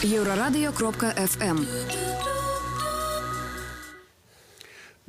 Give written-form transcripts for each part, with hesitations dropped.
Еўрарадыё.фм.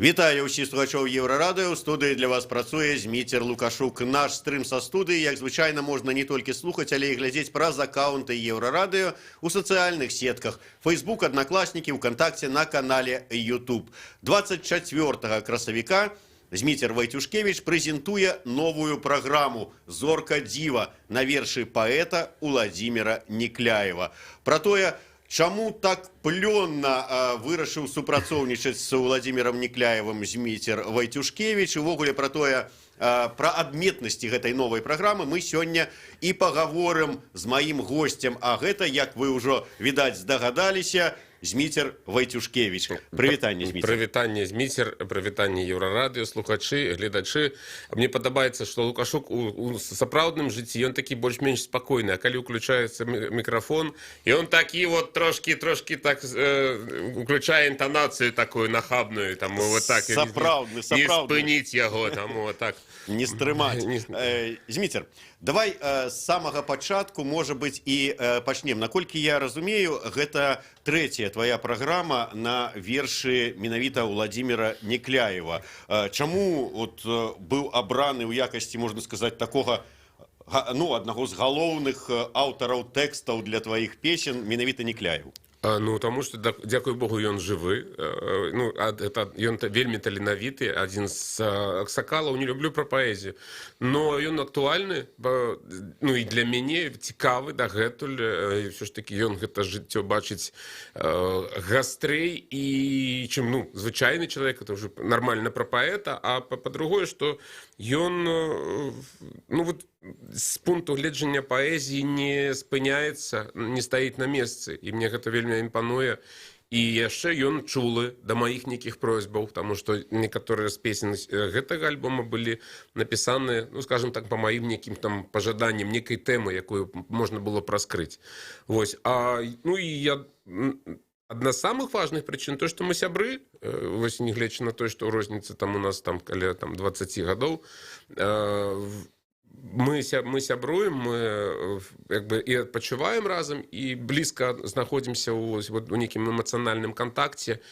Вітаю ўсіх слухачоў Еўрарадыё. У студыі для вас працуе Зміцер Лукашук. Наш стрым са студыі, як звычайна, можна не толькі слухаць, але і глядзець праз аккаунты Еўрарадыё у сацыяльных сетках: Facebook, Аднакласнікі, ВКонтакте, на канале YouTube. 24 красавіка Зміцер Вайцюшкевіч прэзентуе новую праграму «Зорка дзіва» на вершы паэта Уладзіміра Някляева. Пра тое, чаму так плённа вырашыў супрацоўнічаць з Уладзімірам Някляевым Зміцер Вайцюшкевіч, увогуле пра тое, пра адметнасці гэтай новай праграмы мы сёння і пагаворым з маім госцем, а гэта, як вы ўжо, відаць, здагадаліся, Зміцер Вайцюшкевіч. Прывітанне, Зміцер. Прывітанне, Зміцер, прывітанне, Еўрарадыё, слухачы, гледачы. Мне падабаецца, што Лукашук у сапраўдным жыцці, ён такі больш-менш спакойны, а калі ўключаецца мікрафон, ён такі вот трошкі так уключае інтанацыю такую нахабную, там вот так. Сапраўдны, не сапраўдны. спыніць яго, там вот так. Не стрымаць. Зміцер, давай з самага пачатку, можа быць, і пачнем. Наколькі я разумею, гэта трэцяя твоя праграма на вершы менавіта Уладзіміра Някляева. Чаму от быў абраны ў якасці, можна сказаць, такога ну, аднаго з галоўных аўтараў тэкстаў для тваіх песен менавіта Някляеў? Ну, таму што, дзякуй Богу, ён жывы. Ну, это, ён вельмі таленавіты, адзін з аксакалаў, не люблю пра паэзію. Но ён актуальны, бо, ну, і для мяне цікавы дагэтуль. Ўсё ж такі ён гэта жыццё бачыць гастрэй і чым, ну, звычайны чалавек, это ўжо нармальна пра паэта, а па-другое, што ён, ну, вот, з пункту гледжання паэзіі не спыняецца, не стаіць на месцы, і мне гэта вельмі імпануе. І яшчэ ён чулы да маіх нейкіх просьбаў, таму што некаторыя з песен гэтага альбома былі напісаны, ну, скажем так, па маім нейкім там пажаданням, нейкай тэмы, якую можна было б раскрыць. Вось. Ну і я, адна з самых важных прычын то, што мы сябры, вось, нягледзячы на тое, што розніца там у нас там каля там 20 гадоў, мы сябруем, мы як бы і адпачываем разам, і блізка знаходзімся ў, вот, у нейкім эмацыянальным кантакце.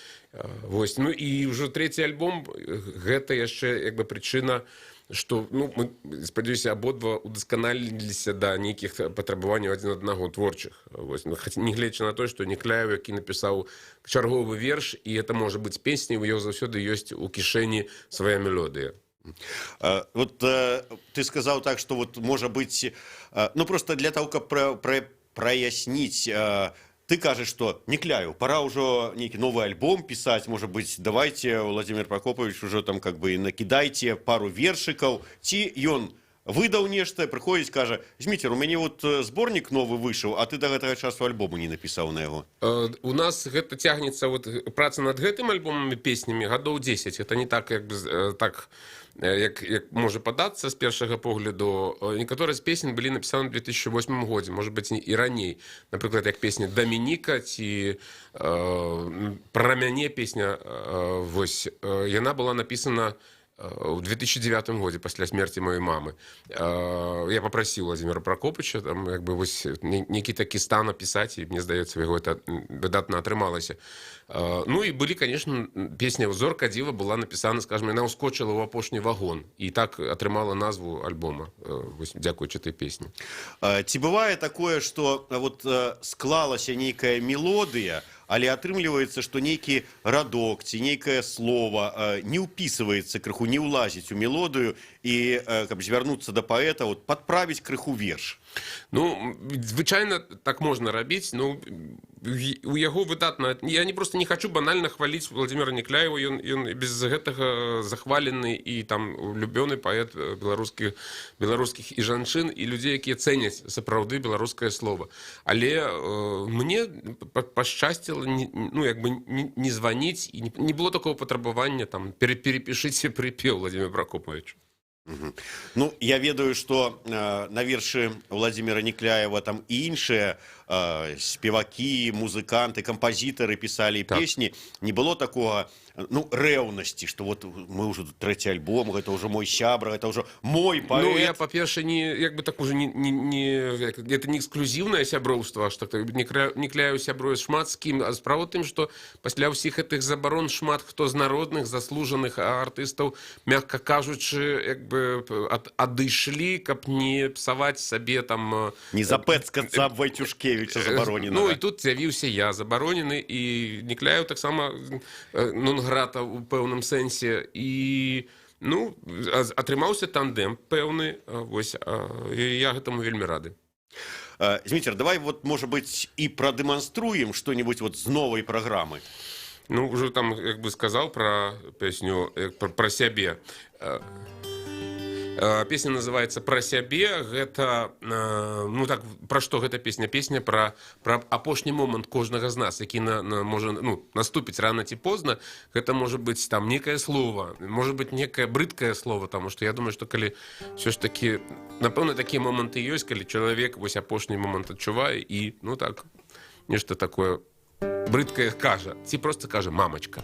Вось. Ну і ўжо трэці альбом, гэта яшчэ як бы прычына, што, ну, мы, спадзяюся, абодва удасканаліліся да нейкіх патрабаванняў адзін аднаго творчых. Вось. Ну, хаця, нягледзячы на тое, што Някляеў, які напісаў чарговы верш, і это можа быць песняй, у яго заўсёды ёсць у кішэні свая мелодыя. Вот ты сказаў так, что вот можа быць, ну, просто для того, каб праясніць, ты кажаш, что Някляеў, пора ўжо нейкі новы альбом пісаць, можа быць, давайте, Владимир Прокопович, уже там как бы накідайце пару вершыкаў, ці ён выдаў нешта, прыходзіць, кажа: «Зміцер, у мяне вот зборнік новы выйшаў, а ты да гэтага часу альбому не напісаў на яго». У нас гэта цягнецца, вот, праца над гэтым альбомам і песнямі гадоў 10. Это не так, як бы, так, як можа падацца з першага погляду. Некаторыя з песень былі напісаны ў 2008 годзе, может быть, і раней. Напрыклад, як песня «Дамініка» ці «Пра мяне» песня, вось, яна была напісана у 2009 годзе пасля смерти моей мамы. Я попросил Владимира Прокопыча там як бы вось нейкі такі стан апісаць, і мне здаецца, яго это выдатна атрымалася. Ну і былі, конечно, песня «Зорка дзіва» была напісана, скажем, яна ўскочыла ў апошні вагон і так атрымала назву альбома, вось, дзякуючы этой песні. Ці бывае такое, что вот склалася нейкая мелодыя, але атрымліваецца, што нейкі радок ці нейкае слово не ўпісваецца крыху, не ўлазіць у мелодыю, і каб звярнуцца да паэта, вот падправіць крыху верш? Ну, звычайна так можна рабіць, ну, у яго выдатна. Я не просто не хочу банальна хваліць Владимира Някляева, ён і без гэтага захвалены і там улюбёны паэт беларускіх і жанчын, і людзей, якія цэняць сапраўды беларускае слово. Але мне пашчасціла не, ну, як бы не званіць, і не было такого патрабавання там: «Перепишите припев, Владимир Прокопович». Ну, я ведаю, што на вершы Владимира Някляева там і іншыя спевакі, музыканты, кампазітары пісалі песні, не было такога, ну, рэўнасці, што вот мы ўжо трэці альбом, гэта ўжо мой сябра, гэта ўжо мой паэт? Ну, я, па-першае, не, як бы так уже не, это не эксклюзіўнае сяброўства, аж так Някляеў сябруе шмат з кім. А справа тым, што пасля ўсіх гэтых забарон шмат хто з народных заслужаных артыстаў, мягка кажучы, як бы адышлі, каб не псаваць сабе там Не запэцкацца аб Вайцюшкевіча забароненага. Ну і тут з'явіўся я, забаронены, і Някляеў таксама нон-грата ў пэўным сэнсе, і, ну, атрымаўся тандэм пэўны, вось, і я гэтаму вельмі рады. Зміцер, давай вот, может быть, и продемонструем что-нибудь вот с новой программы. Ну, уже там, як бы, сказал про песню, про сябе. Песня называется «Пра сябе». Гэта, ну так, пра што гэта песня? Песня пра апошні момант кожнага з нас, які можа, ну, наступіць рана ці позна. Гэта можа быць там некае слово, можа быць некае брыдкае слово, таму што я думаю, што калі ўсё ж такі, напэўна, такія моманты ёсць, калі чалавек вось апошні момант адчувае і, ну так, нешта такое брыдкае кажа, ці просто кажа «мамачка».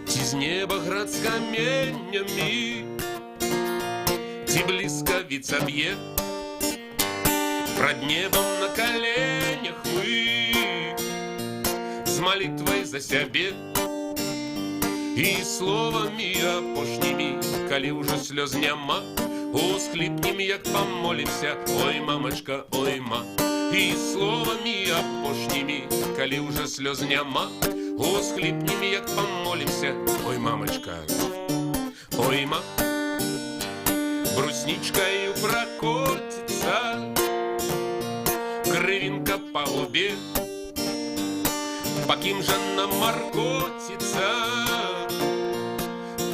Ці з неба град з каменнямі, ці бліскавіца б'е, прад небам на каленях мы з малітвай за сябе і словамі апошнімі, калі ўжо слёз няма, усхліпнем, як памолімся: «Ой, мамачка, ой, ма». І словамі апошнімі, калі ўжо слёз няма, усхліпнем, як памолімся: «Ой, мамачка, ой, ма». Бруснічкаю пракоціцца крывінка па губе, па кім жа нам маркоціцца,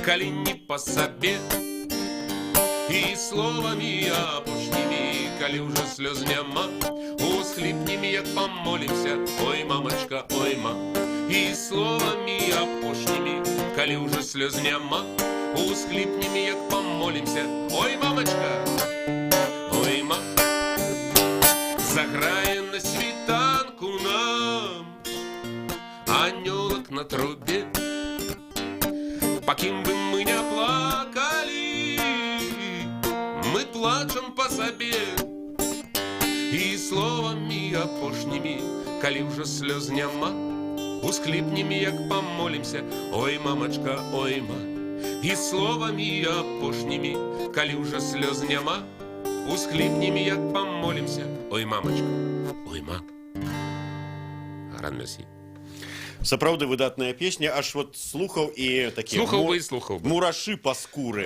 калі не па сабе? І словамі апошнімі, калі ўжо слёз няма, усхліпнем, як памолімся: «Ой, мамачка, ой, ма». І словамі апошнімі, калі ўжо слёз няма, усхліпнем, як памолімся: «Ой, мамачка, ой, ма». Заграе на світанку нам анёлак на трубе, па кім бы мы не плакалі, мы плачам па сабе. І словамі апошнімі, калі ўжо слёз няма, усхліпнем, як памолімся: «Ой, мамачка, ой, ма». І словамі апошнімі, калі ўжо слёз няма, усхліпнем, як памолімся: «Ой, мамачка, ой, ма». Гран мерсі. Сапраўды выдатная песня, аж вот слухаў і такі Слухаў бы і слухаў бы. мурашы па скуры.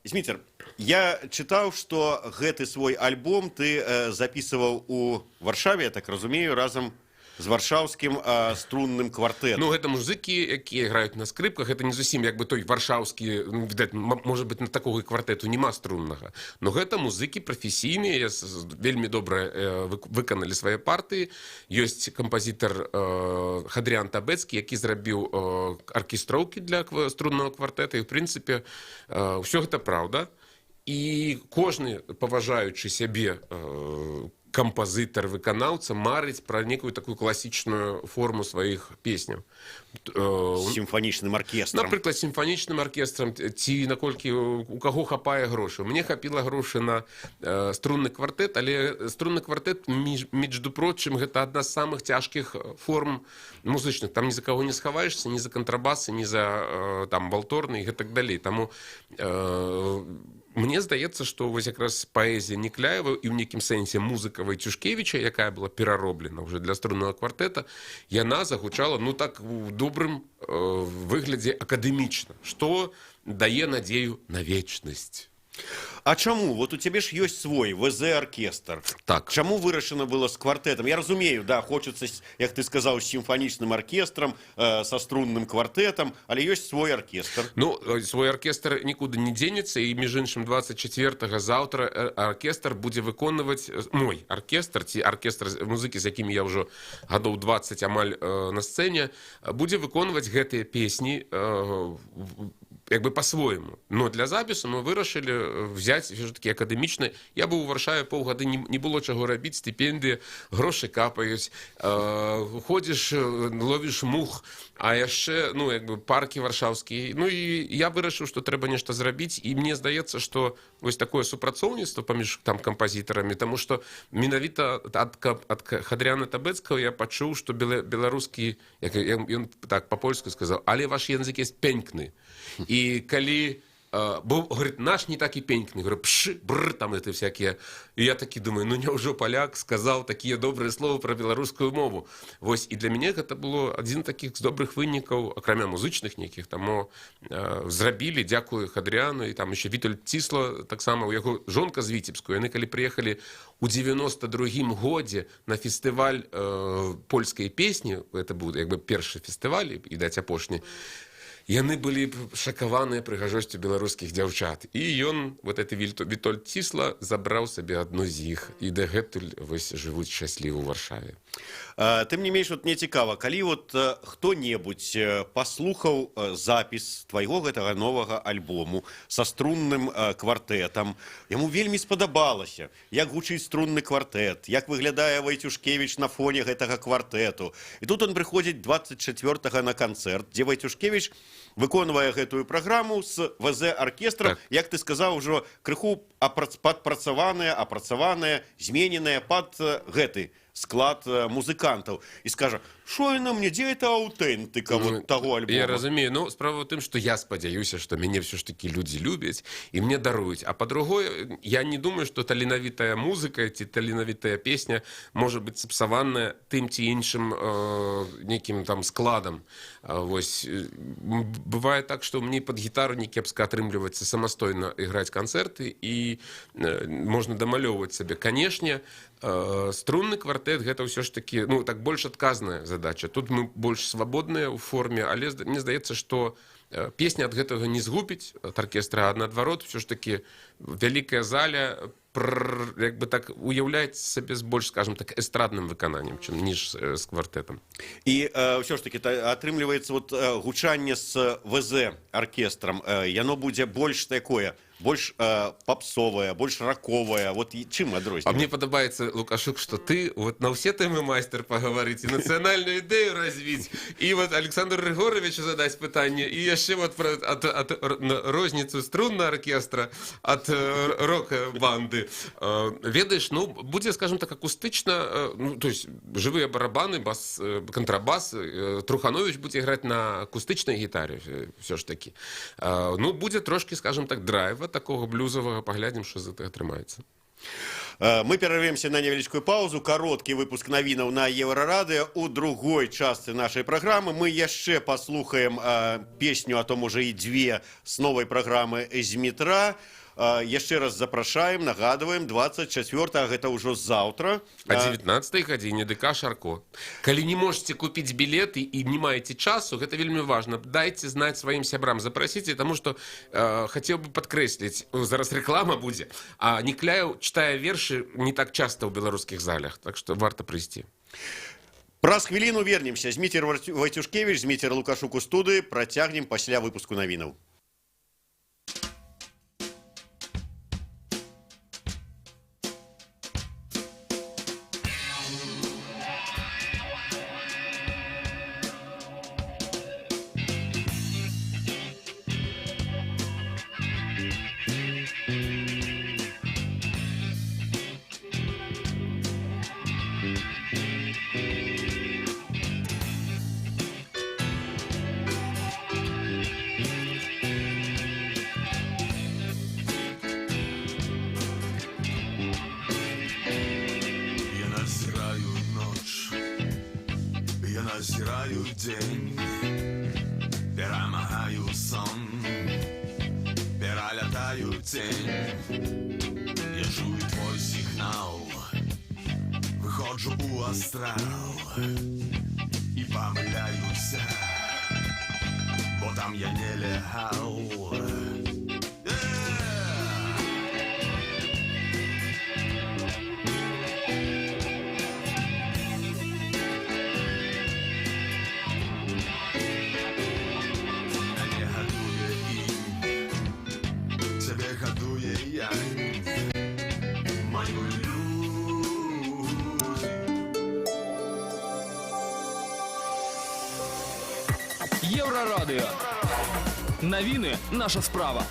Зміцер, я чытаў, што гэты свой альбом ты записываў у Варшаве, я так разумею, разам з варшаўскім струнным квартэтам. Ну, гэта музыкі, якія граюць на скрыпках, гэта не зусім як бы той варшаўскі, ну, відаць, можа быць, на такога квартэту няма струннага. Но гэта музыкі прафесійныя, вельмі добра выканалі свае партыі. Ёсць кампазітар Хадрыан Табэцкі, які зрабіў аркестроўкі для струннага квартэта, і, в прынцыпе, ўсё гэта праўда. І кожны паважаючы сябе кампазітар, выканаўца марыць пра некую такую класічную форму сваіх песняў. З сімфанічным аркестрам. Напрыклад, сімфанічным аркестрам ці наколькі у каго хапае грошай. Мне хапіла грошы на струнны квартэт, але струнны квартэт, між прочым, гэта адна з самых цяжкіх форм музычных. Там ні за каго не схаваешся, ні за кантрабасы, ні за там валторны і гэтак далей. Таму мне здаецца, што вось якраз паэзія Някляева і ў нейкім сэнсе музыка Вайцюшкевіча, якая была перароблена ўжо для струннага квартэта, яна загучала, ну так, у добрым выглядзе акадэмічна, што дае надзею на вечнасць. А чаму? Вот у цябе ж ёсць свой ВЗ-аркестр. Так. Чаму вырашана было з квартэтам? Я разумею, да, хочацца, як ты сказаў, з сімфанічным аркестрам, са струнным квартэтам, але ёсць свой аркестр. Ну, свой аркестр нікуды не дзенецца, і, між іншым, 24-го, заўтра, аркестр будзе выконваць, мой аркестр, ці аркестр музыкі, з якімі я ўжо гадоў 20 амаль на сцэне, будзе выконваць гэтыя песні. як бы по-свойму. Но для запісу мы вырашылі взять все ж таки акадэмічны. Я быў у Варшаве паўгады, не было чаго рабіць, стыпендыі, грошы капаюць, ходзіш, ловіш мух, а яшчэ, ну, як бы паркі варшаўскія. Ну і я вырашыў, што трэба нешта зрабіць, і мне здаецца, што вось такое супрацоўніцтва паміж там кампазітарамі, таму што менавіта ад Хадрыяна Табэцкага я пачуў, што беларускі, як ён так па-польску сказаў, але ваш язык есть пенькны. І калі бо, говорит, наш не так і пенькны. Говорю, пш, бр, там это всякие. І я такі думаю, ну няўжо паляк сказаў такія добрыя словы пра беларускую мову? Вось, і для мяне гэта было адзін такіх з добрых вынікаў, акрамя музычных нейкіх, таму зрабілі, дзякую Хадрыяну, і там еще Вітольд Цісла таксама, у яго жонка з Віцебску, яны калі прыехалі у 92-м годзе на фестываль польскай песні, это быў як бы першы фестываль і даць апошні, яны былі шакаваныя прыгажосцю беларускіх дзяўчат. І ён, вот это Вітольд Цісла, забраў сабе адну з іх. І дагэтуль вось жывуць шчасліва ў Варшаве. Тым не менш, вот мне цікава, калі вот хто-небудзь паслухаў запіс твайго гэтага новага альбому са струнным квартэтам, яму вельмі спадабалася, як гучыць струнны квартэт, як выглядае Вайцюшкевіч на фоне гэтага квартэту. І тут он прыходзіць 24 на канцэрт, дзе Вайцюшкевіч выконвае гэтую праграму з ВЗ-аркестрам, Так. як ты сказаў, ужо крыху падпрацаваная, апрацаваная, змененая пад гэты склад музыкантаў, і скажа: «Шо яна мне, дзе это аўтэнтыка Ну, вот таго альбома?» Я разумею. Ну, справа ў тым, што я спадзяюся, што мяне ўсё ж такі людзі любяць і мне даруюць. А па-другое, я не думаю, што таленавітая музыка ці таленавітая песня можа быць сапсаваная тым ці іншым нейкім там складам. Вось бывае так, што мне пад гітару не кепска атрымліваецца самастойна іграць канцэрты, і можна дамалёўваць сабе. Канешне, струнны квартэт гэта ўсё ж такі, ну, так больш адказная задача. Тут мы больш свабодныя ў форме, але мне здаецца, што песня ад гэтага не згубіць ад аркестра, а наадварот, ўсё ж такі вялікая заля як бы так уяўляць сабе з больш, скажем так, эстрадным выкананнем, чым ніж з квартэтам. І ўсё ж таки атрымліваецца, вот гучанне з ВЗ аркестрам, яно будзе больш такое, больш попсовае, больш раковае. Вот і чым А адрозніваецца? мне падабаецца, Лукашук, что ты вот на ўсе тэмы майстар пагаварыць, і нацыянальную ідэю развіць, і вот Александру Григоровичу задаць пытанне, і яшчэ вот про розніцу струннага аркестра ад рок-банды. Ведаеш, ну, будзе, скажем так, акустычна, ну, то есть жывыя барабаны, бас, кантрабас, Труханович будзе іграць на акустычнай гітаре, все ж таки. Ну, будзе трошки, скажем так, драйва такога блюзавага, паглядзім, што з гэтага атрымаецца. Мы перарвемся на невялічкую паузу, кароткі выпуск навінаў на Еўрарадыё. У другой частцы нашай праграмы мы яшчэ паслухаем песню, а то можа і дзве, з новай праграмы Змітра. Яшчэ раз запрашаем, нагадваем, 24, гэта ўжо заўтра. А 19 гадзіне ДК Шарко. Калі не можете купіць білеты і не маеце часу, гэта вельмі важна. Дайце знаць сваім сябрам, запрасіце, таму што хацеў бы падкрэсліць, зараз рэклама будзе, а Някляеў чытае вершы не так часта ў беларускіх залях, так што варта прыйсці. Праз хвіліну вернемся. Зміцер Вайцюшкевіч, Зміцер Лукашук у студыі. Працягнем пасля выпуску навінаў. Я назіраю ноч, я назіраю дзень, перамагаю сон, пералятаю цень. Я чую твой сігнал, выходжу у астрал і памыляюся, бо там я нелегал. Мяне гадуе Еўрарадыё. Навіны — наша справа.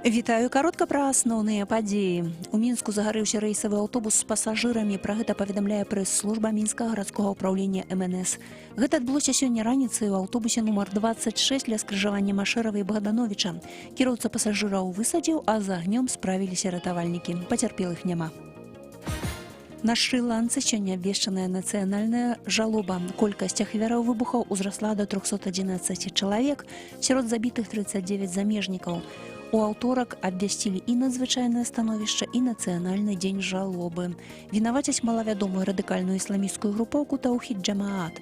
Вітаю, каротка пра асноўныя падзеі. У Мінску загарэўся рэйсавы аўтобус з пасажырамі. Пра гэта паведамляе прэс-служба Мінскага гарадскога ўпраўлення МНС. Гэта адбылося сёння раніцай у аўтобусе нумар 26 ля скрыжавання Машэрава і Багдановіча. Кіроўца пасажыраў высадзіў, а з агнём справіліся ратавальнікі. Пацярпелых няма. На Шры-Ланцы сёння абвешчаная нацыянальная жалоба. Колькасць ахвяраў выбухаў узрасла до 311 чалавек, сярод забітых 39 замежнікаў. У аўторак абвясцілі і надзвычайнае становішча, і нацыянальны дзень жалобы. Вінавацяць малавядомую радыкальную ісламісцкую групоўку Таўхід Джамаат.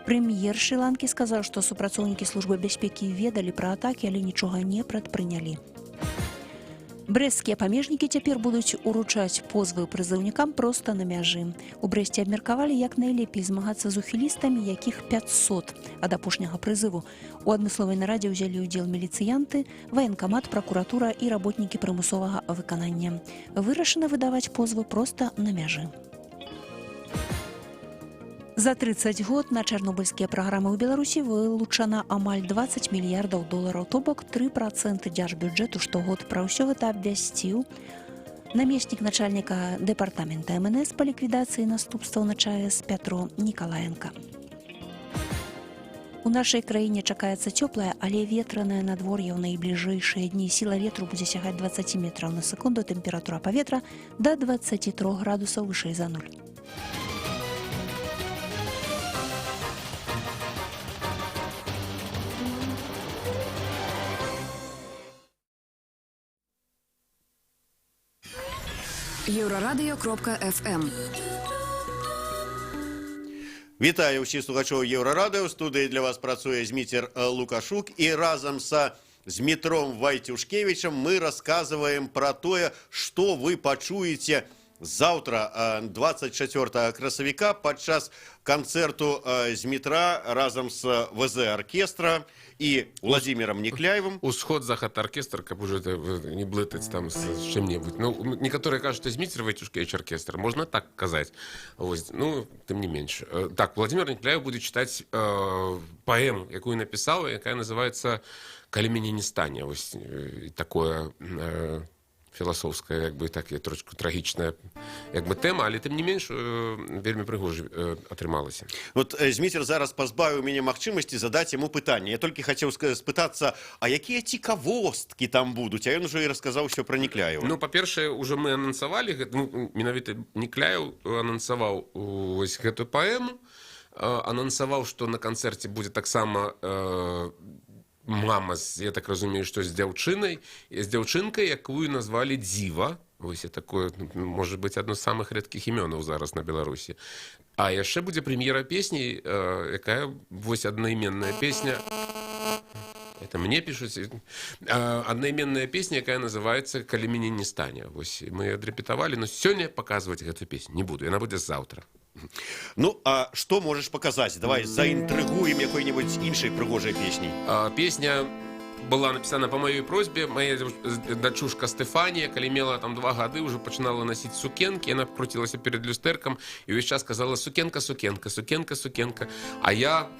Прэм'ер Шры-Ланкі сказаў, што супрацоўнікі службы бяспекі ведалі пра атакі, але нічога не прадпрынялі. Брэсцкія памежнікі цяпер будуць уручаць позвы прызыўнікам проста на мяжы. У Брэсце абмеркавалі, як найлепей змагацца з ухілістамі, якіх 500 ад апошняга прызыву. У адмысловай нарадзе ўзялі ўдзел міліцыянты, ваенкамат, пракуратура і работнікі прымусовага выканання. Вырашана выдаваць позвы проста на мяжы. За 30 год на чарнобыльскія праграмы ў Беларусі вылучана амаль 20 мільярдаў долараў, то бок 3% дзяржбюджэту штогод. Пра ўсё гэта абвясціў намеснік начальніка дэпартамента МНС па ліквідацыі наступстваў на ЧАЭС Пятро Нікалаенка. У нашай краіне чакаецца цёплае, але ветранае надвор'е ў найбліжэйшыя дні. Сіла ветру будзе сягаць 20 метраў на секунду, тэмпература паветра да 23 градусаў вышэй за нуль. Еўрарадыё.фм. Вітаю ўсіх слухачоў Еўрарадыё. У студыі для вас працуе Зміцер Лукашук, і разам са Змітром Вайцюшкевічам мы расказваем пра тое, што вы пачуеце заўтра, 24 красавіка, падчас канцэрту Змітра разам з ВЗ аркестра і Владимиром Некляевым. Усход, захад оркестр, каб уже это, не блытаць там с чем-нибудь. Ну, некаторыя кажуць, што Зміцер Вайцюшкевич оркестр. Можна так казаць. Вось, ну, тым не менш. Так, Владимир Некляев будзе чытаць паэму, якую напісаў, якая называется «Калі мяне не стане». Вось такое філасофская, як бы так, і трошку трагічная, як бы, тэма, але тым не менш вельмі прыгожа атрымалася. Вот Зміцер зараз пазбавіў мяне магчымасці задаць яму пытанне. Я толькі хацеў спытацца, а якія цікавосткі там будуць, а ён ужо і расказаў усё пра Некляева. Ну, па-першае, уже мы анансавалі, ну, менавіта Некляеў анансаваў вось гэтую паэму, анансаваў, што на канцэрце будзе таксама мама, я так разумею, што з дзяўчынай, з дзяўчынкай, якую назвалі Дзіва. Вось і такое, ну, можа быць, адно з самых рэдкіх імёнаў зараз на Беларусі. А яшчэ будзе прэм'ера песні, якая вось аднайменная песня. Это мне пишут. Аднайменная песня, якая называется «Калі мяне не стане». Вось мы адрэпетавалі, но сёння паказваць гэту песню не буду. Яна будзе заўтра. Ну, а што можаш паказаць? Давай заінтрыгуем якой-небудзь іншай прыгожай песняй. Песня была написана по моей просьбе. Моя дачушка Стефания, калі мела там 2 гады, уже пачынала носить сукенкі, она крутилася перед люстэркам і увесь час казала: «Сукенка, сукенка, сукенка, сукенка». А я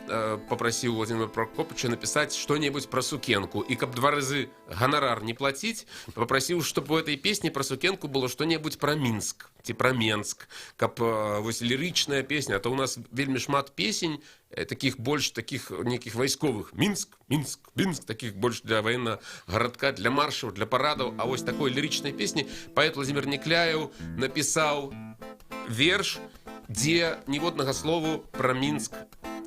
попросил Владимира Прокопыча написать что-нибудь про сукенку. И каб два разы гонорар не платить, попросил, чтобы в этой песне про сукенку было что-нибудь про Минск, ці про Менск, каб вось лірычная песня, а то у нас вельмі шмат песень таких больш таких нейкіх вайсковых: Мінск, Мінск, Мінск, таких больш для военного городка, для маршаў, для парадаў. А вось такой лірычнай песні паэт Владимир Некляев напісаў верш, дзе ніводнага слову про Мінск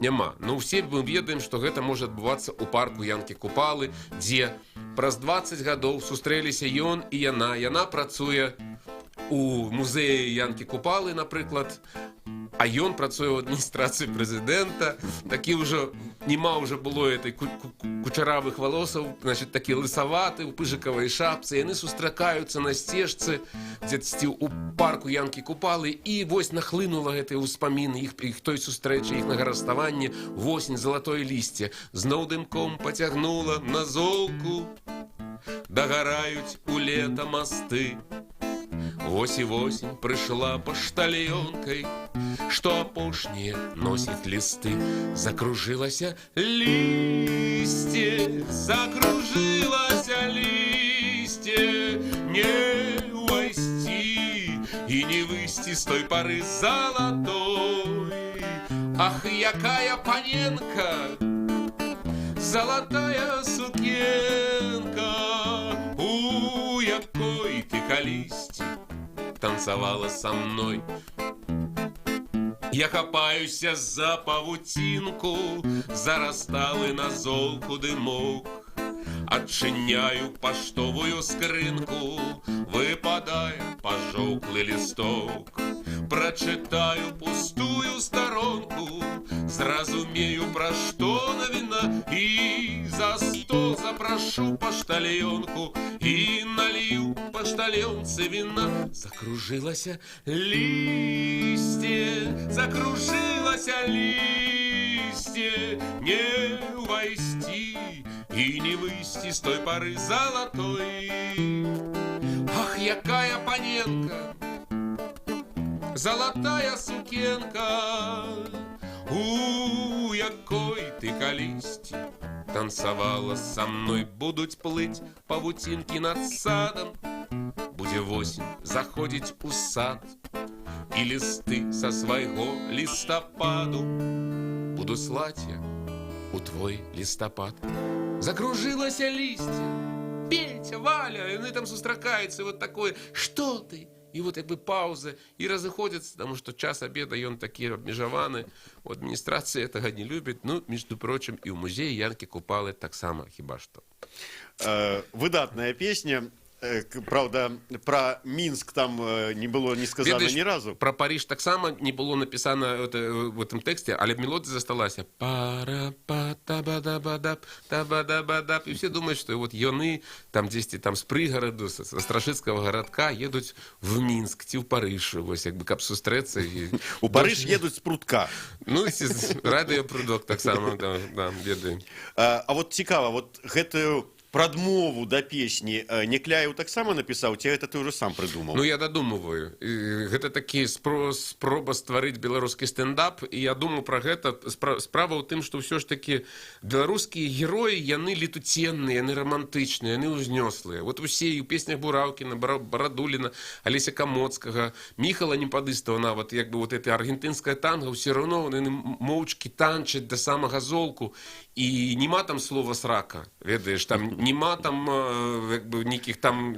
няма. Но ўсе мы ведаем, што гэта можа адбывацца ў парку Янкі Купалы, дзе праз 20 гадоў сустрэліся ён і яна. Яна працуе у музеі Янкі Купалы, напрыклад, а ён працуе ў адміністрацыі прэзідэнта. Такі ўжо няма ўжо было этой кучаравых валосаў, значит, такі лысаваты, у пыжыкавай шапцы. Яны сустракаюцца на сцежцы дзесьці у парку Янкі Купалы, і вось нахлынула гэтыя ўспаміны іх той сустрэчы, іхнага расставання. Восень, залатое лісце зноў дымком пацягнула на золку, дагараюць у лета масты. Вось і восень прыйшла паштальёнкай. Што апошнія носіць лісты. Закружылася лісце, закружылася лісце, не ўвайсці і не выйсці з той пары залатой. Ах, якая паненка, залатая сукенка, у якой ты калісьці танцавала са мной. Я хапаюся за павуцінку, зарасталы на золку дымок. Адчыняю паштовую скрынку, выпадае пажоўклы лісток. Прачытаю пустую старонку, зразумею, пра што навіна, і за стол запрашу паштальёнку, і налью паштальёнцы віна. Закружылася лісце, закружылася лісце, не ўвайсці і не выйсці з той пары залатой. Ах, якая паненка, залатая сукенка, у якой ты калісьці танцавала са мной. Будуць плыць павуцінкі над садам, будзе восень заходзіць у сад, і лісты са свайго лістападу буду слаць я у твой лістапад. Закружылася лісце, Петя, Валя, яны там сустракаюцца, вот такое: «Что ты?» І вот як бы пауза, і разыходзяцца, потому что час обеда, ён такі абмежаваны. У адміністрацыі этого не любит. Ну, между прочим, і ў музеі Янкі Купалы таксама, хіба што. Выдатная песня. Праўда, пра Мінск там не было не сказано Ведаеш, ні разу. Пра Париж таксама не было напісана это, в этом тэксце, але мелодыя засталася. Пара па та ба да ба даб та ба да ба даб. І все думаюць, што вот яны там дзесьці там з прыгараду, са Страшыцкага гарадка едуць в Мінск ці ў Парыж, вось як бы каб сустрэцца. І У Парыж едуць з Прудка. Ну, ці з Радыё Прудок таксама, да, ведаю. А вот цікава, вот гэтую прадмову да песні Някляеў таксама напісаў, ці гэта ты ўжо сам прыдумаў? Ну, я дадумываю. І гэта такі спроба стварыць беларускі стэндап, і я думаю пра гэта. Справа ў тым, што ўсё ж такі беларускія героі, яны летуценныя, яны рамантычныя, яны ўзнёслыя. Вот усе і ў песнях Бураўкіна, Барадуліна, Алеся Камоцкага, Міхала Непадыстава нават, як бы вот это аргентынская танга, ўсё роўно яны моўчкі танчаць да самага золку, і нема там слова «срака», ведаеш, там нема там як бы нейкіх там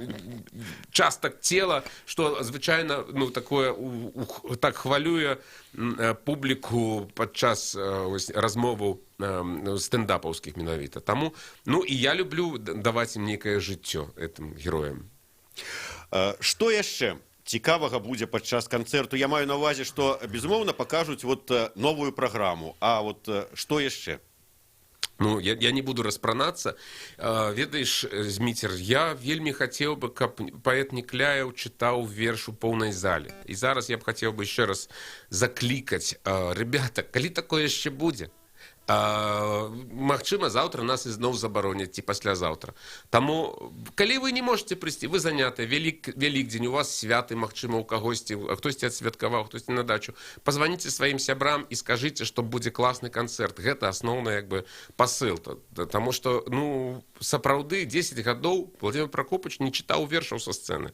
частак цела, што звычайна, ну, такое так хвалюе публіку падчас вось размоваў стэндапаўскіх менавіта. Таму, ну, і я люблю даваць ім нейкае жыццё, гэтым героям. Што яшчэ цікавага будзе падчас канцэрту? Я маю на ўвазе, што, безумоўна, пакажуць вот новую праграму, а вот што яшчэ? Ну, я не буду распранацца. Ведаеш, Зміцер, я вельмі хацеў бы, каб паэт Някляеў чытаў верш у поўнай зале. І зараз я б хацеў бы яшчэ раз заклікаць: ребята, калі такое яшчэ будзе? Магчыма, заўтра нас ізноў забароняць ці паслязаўтра. Таму, калі вы не можете прыйсці, вы заняты, Вялікдзень, у вас святы, магчыма, у кагосьці, а хтосьці адсвяткаваў, хтосьці на дачу. Пазваніце сваім сябрам і скажыце, што будзе класны канцэрт. Гэта асноўны як бы пасыл. Таму што, ну, сапраўды 10 гадоў Владимир Пракопыч не чытаў вершаў са сцэны.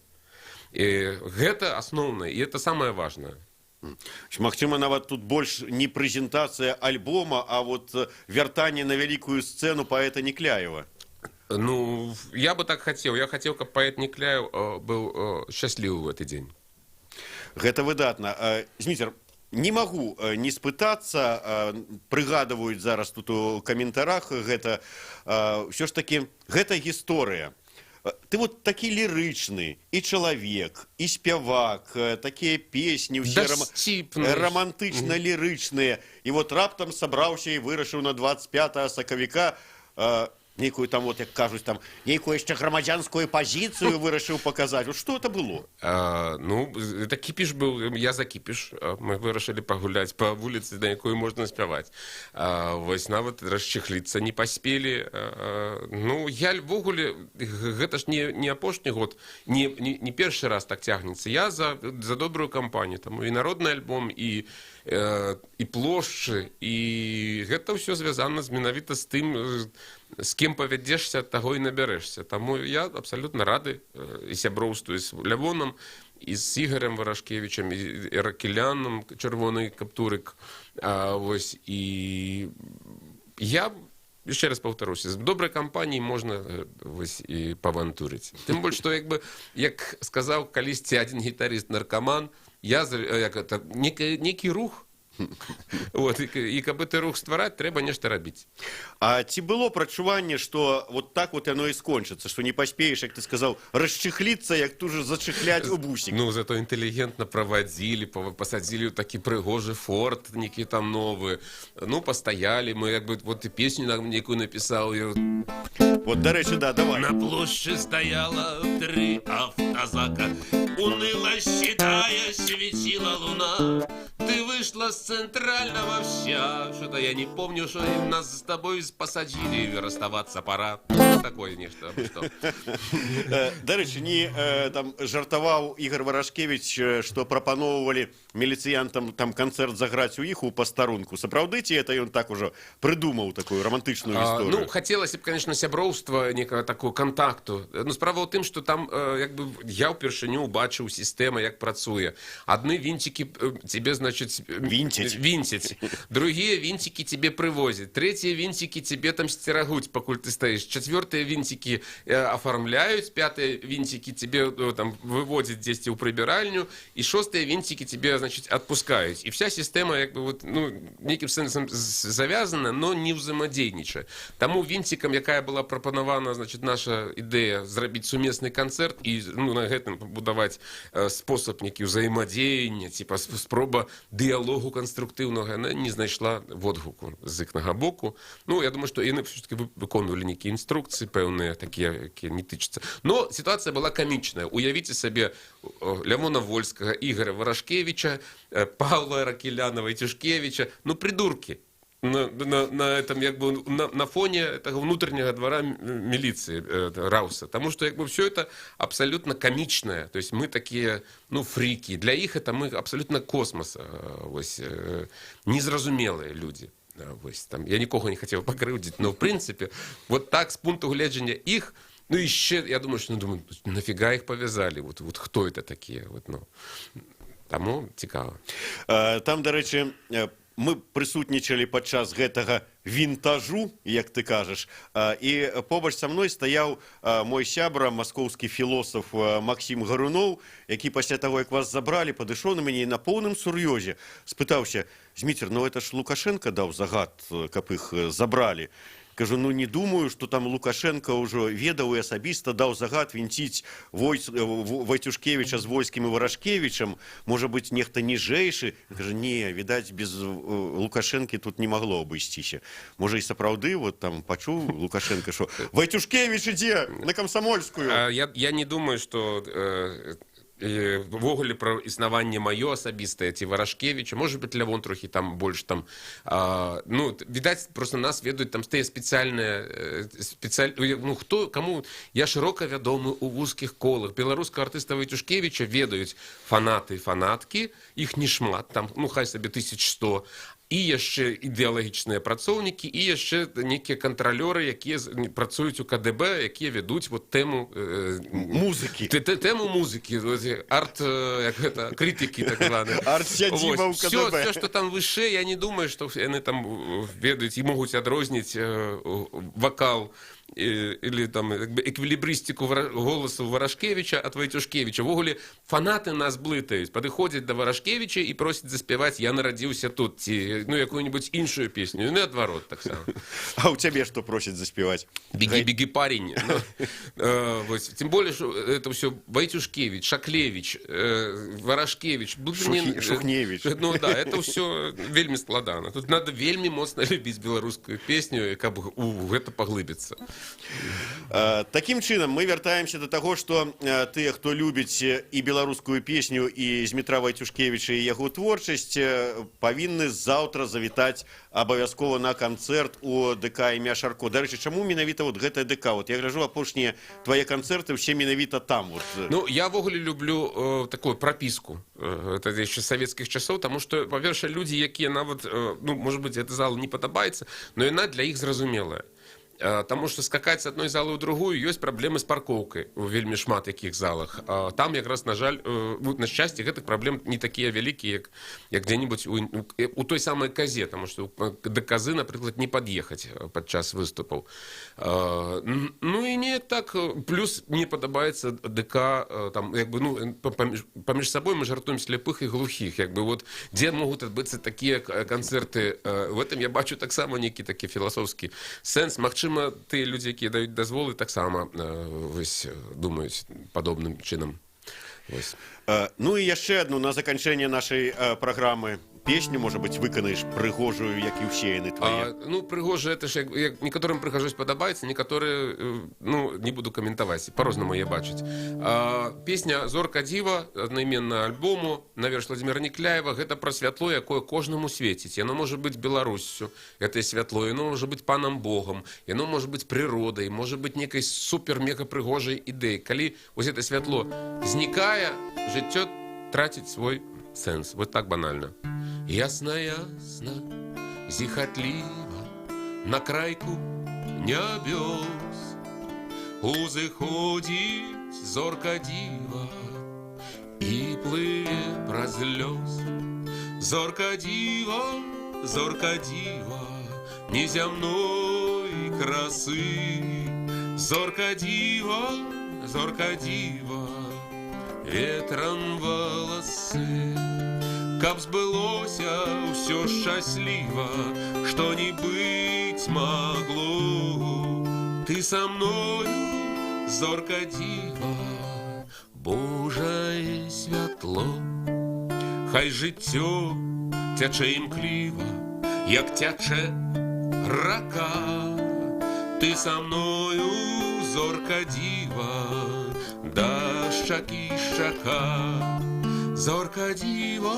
І гэта асноўнае, і это самае важнае. Магчыма, нават тут больш не прэзентацыя альбома, а вот вяртанне на вялікую сцэну паэта Някляева. Ну, я бы так хацеў. Я хацеў, каб паэт Някляеў быў шчаслівы в гэты дзень. Гэта выдатна. Зміцер, не магу не спытацца, прыгадваюць зараз тут у каментарах гэта, ўсё ж такі гэта гісторыя. Ты вот такі лірычны і чалавек, і спявак, такія песні ўсе Дасціпны. рамантычна-лірычныя. І вот раптам сабраўся і вырашыў на 25 сакавіка. Нейкую там, вот, як кажуць, там, нейкую яшчэ грамадзянскую пазіцыю вырашыў паказаць. Вот что это было? А, ну, это кіпіш быў, я за кіпіш. Мы вырашылі пагуляць па вуліцы, на якой можна спяваць. Вось нават расчехліцца не паспелі. Ну, я ўвогуле, гэта ж не апошні год, не першы раз так цягнецца. Я за добрую кампанію, там і народны альбом, і плошчы, і гэта ўсё звязана менавіта з тым, з кім павядзешся, таго і набярэшся. Таму я абсалютна рады і сяброўству і з Лявонам, і з Ігарам Варашкевічам, і Аракеляном, чырвоны каптурык. Вось, і я яшчэ раз паўтаруся, з добрай кампаніяй можна вось, і павантурыць. Тым больш, што, як бы, як сказаў калісьці адзін гітарыст-наркаман, я, як это, некі рух, вот, і каб гэты рух ствараць, трэба нешта рабіць. А ці было прачуванне, што вот так вот яно і скончыцца, што не паспееш, як ты сказаў, расчехліцца, як тут же зачехлять у бусік? Ну, зато інтэлігентна правадзілі, пасадзілі ў такі прыгожы форт, некі там новы. Ну, пастаялі, мы як бы, вот і песню нам некую напісаў. Я. Вот, дарэчы, да, давай. На площади стояло три автозака. Уныло считая, светила луна. Ты вышла с центрального вся. Что-то я не помню, что нас с тобой посадили, и расставаться пора. Такое нечто. Что. Дарэчы, не там жартаваў Ігар Варашкевіч, што прапаноўвалі міліцыянтам там канцэрт заграць у іх у пастарунку. Сапраўды ці это ён так ужо прыдумаў такую рамантычную гісторыю? Ну, хацелася б, конечно, сяброўства, некага такого кантакту. Ну, справа ў тым, што там як бы я ўпершыню убачыў сістэма, як працуе. Адны вінцікі тебе, значыць, Вінцяць. Вінцяць. Другія вінцікі тебе прывозяць. Трэція вінцікі тебе там сцерагуць, пакуль ты стаіш. Чацвёртыя вінцікі афармляюць, пятыя вінцікі тебе там выводзяць дзесьці ў прыбіральню, і шостыя вінцікі тебе, значыць, адпускаюць. І вся сістэма як бы вот, ну, нейкім сэнсам завязана, но не ўзаемадзейнічае. Таму вінцікам, якая была прапанавана, значит, наша ідэя зрабіць сумесны канцэрт і, ну, на гэтым пабудаваць спосаб некі ўзаемадзеяння, типа спроба дыялогу канструктыўнага, яна не знайшла водгуку з іхнага боку. Ну, я думаю, што яны все-таки выконвалі нейкія інструкцыі пэўныя, такія, якія не тычацца. Но сітуацыя была камічная. Уявіце сабе Лявона Вольскага, Ігара Варашкевіча, Павла Аракелянова, Вайцюшкевіча, ну, придурки. На этом, як бы, на фоне этого внутреннего двора милиции, Рауса. Потому что, як бы, все это абсолютно комичное. То есть мы такие, ну, фрики. Для их это мы абсолютно космос. Вось, незразумелыя люди. Да, вось, там, я нікога не хотел пакрыўдзіць, но в принципе, вот так, з пункту гледжання іх, ну, еще, я думаю, что, ну, думаю, нафига их повязали? Вот кто это такие? Вот, ну. Таму цікава. Там, дарэчы, мы прысутнічалі падчас гэтага вінтажу, як ты кажаш, і побач са мной стаяў мой сябра, маскоўскі філосаф Максім Гаруноў, які пасля таго, як вас забралі, падышоў на мяне і на поўным сур'ёзе спытаўся: «Зміцер, ну это ж Лукашенко даў загад, каб іх забралі?» Кажу: «Ну, не думаю, что там Лукашенко ўжо ведаў і асабіста даў загад вінціць Вайцюшкевіча з Вольскім і Варашкевічам. Можа быць, нехта ніжэйшы». Кажа: «Не, відаць, без Лукашэнкі тут не магло абысціся». Можа, і сапраўды вот там пачуў Лукашенко, що Вайцюшкевіч ідзе на Камсамольскую. Я не думаю, что увогуле пра існаванне маё асабістае ці Варашкевіча, может быть, Лявон трохі там больш там, ну, відаць, просто нас ведаюць там тыя спецыяльныя, ну, хто каму, я шырока вядомы у вузкіх колах. Беларускага артыста Вайцюшкевіча ведаюць фанаты, фанаткі, іх не шмат там, ну, хай сабе 1100, і яшчэ ідэалагічныя працоўнікі, і яшчэ нейкія кантралёры, якія працуюць у КДБ, якія вядуць вот тэму музыкі. Тэму музыкі, вот, арт, як гэта, крытыкі так званыя. Арт-сядзіба ў Вось, все, КДБ. все, что там вышэй, я не думаю, что яны там ведаюць і могуць адрозніць вакал или там як бы эквілібрыстыку голасу Варашкевіча ад Вайцюшкевіча. Увогуле фанаты нас блытаюць, падыходзяць да Варашкевіча і просяць заспяваць «Я нарадзіўся тут» ці, ну, якую-нибудь іншую песню, і наадварот таксама. А ў цябе што просяць заспяваць? «Беги, беги, парень». Ну, вось. Тем более, что это все Войтюшкевич, Шаклевич, Ворошкевич. Шухневич. Ну да, это все вельмі складана. Тут надо вельмі моцна любіць беларускую песню, каб у гэта паглыбіцца. Такім чынам, мы вяртаемся до таго, што тыя, хто любіць і беларускую песню, і Змітра Вайцюшкевіча, і яго творчасць, павінны заўтра завітаць абавязкова на канцэрт у ДК імя Шарко. Дарэчы, чаму менавіта вот гэтая ДК? Вот я гляжу, апошнія твае канцэрты ўсе менавіта там. Вот. Ну, я ўвогуле люблю такую прапіску. Это яшчэ з савецкіх часоў, таму што, па-першае, людзі, якія нават, ну, может быть, эта зала не падабаецца, но яна для іх зразумелая. Таму што скакаць з адной залы ў другую, ёсць праблемы з паркоўкай у вельмі шмат якіх залах. Там якраз, на жаль, ну, на шчасце, гэтых праблем не такія вялікія, як дзе-нибудь у той самай Казе, таму што да Казы, напрыклад, не пад'ехаць падчас выступаў. Ну і неяк так, плюс мне падабаецца ДК, там, як бы, ну, паміж сабой мы жартуем: сляпых і глухіх, як бы, вот, дзе могуць адбыцца такія канцэрты, в этом я бачу таксама нейкі такі філасофскі сэнс. Магчыма, тыя людзі, якія даюць дазволы, таксама вось, думаюць падобным чынам. Вось. Ну і яшчэ одну на заканчэнне нашай праграмы песню, можа быць, выканаеш прыгожую, як і ўсе яны твае. А, ну, прыгожа, это ж як некаторым прыгажосць падабаецца, некаторыя, ну, не буду каментаваць, по-рознаму яе бачыць. Песня «Зорка дзіва» аднайменна альбому на верш Владимира Некляева. Гэта пра святло, якое кожнаму свеціць. Яно можа быць Беларуссю, гэтае святло, яно можа быць панам Богам, яно можа быць прыродай, можа быць некай супер-мега прыгожай ідэяй. Калі вось это святло знікае, жыццё траціць свой сэнс. Вот так банальна. Ясна, ясна, зіхатліва на крайку нябёс узыходзіць зорка дзіва і плыве праз лёс. Зорка дзіва, зорка дзіва незямной красы, зорка дзіва, зорка дзіва, ветрам валасы. Каб збылося ўсё шчасліва, што не быць магло, ты са мною, зорка дзіва, Божае святло. Хай жыццё цячэ імкліва, як цячэ рака. Ты са мною, зорка дзіва, да шчакі шчака. Зорка дзіва,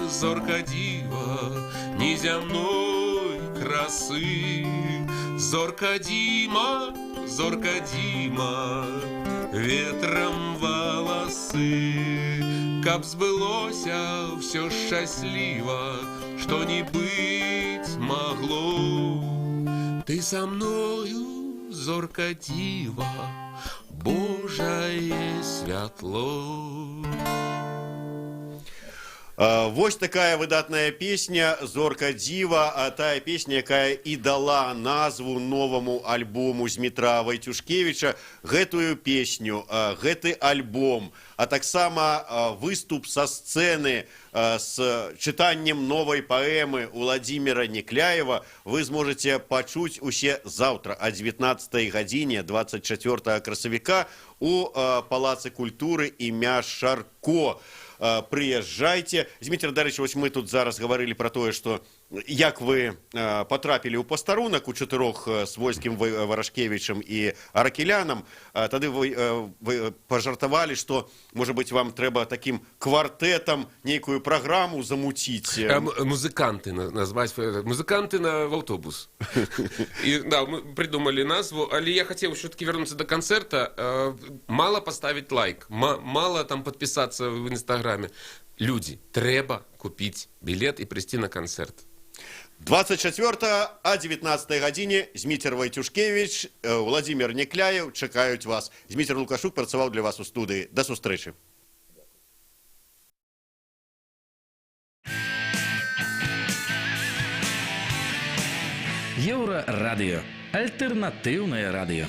зорка дзіва незямной красы, зорка дзіма, зорка дзіма, ветрам валасы. Каб збылося ўсё шчасліва, што не быць магло, ты са мною, зорка дзіва, Божае святло. Вось такая выдатная песня «Зорка дзіва», а тая песня, якая і дала назву новаму альбому Змітра Вайцюшкевіча. Гэтую песню, гэты альбом, а таксама выступ са сцэны з чытаннем новай паэмы Уладзіміра Некляева вы зможаце пачуць усе заўтра а 19 гадзіне 24 красавіка у Палацы культуры імя Шарко. Прыязджайце. Зміцер, дарэчы, вось мы тут зараз гаварылі пра тое, што як вы патрапілі ў пастарунак у чатырох з Войскім, Варашкевічам і Аракелянам. Тады вы пажартавалі, што, можа быць, вам трэба такім квартэтам нейкую праграму замуціць. Музыканты назваць, музыканты в автобус. І, да, мы придумали назву, але я хотел все-таки вернуться до концерта. Мало поставить лайк, мало там подписаться в Инстаграме. Люди, трэба купить билет и прийти на концерт. 24 а 19 гадзіне Зміцер Вайцюшкевіч, Уладзімір Некляеў чакаюць вас. Зміцер Лукашук працаваў для вас у студыі. Да сустрэчы. Еўрарадыё. Альтэрнатыўнае радыё.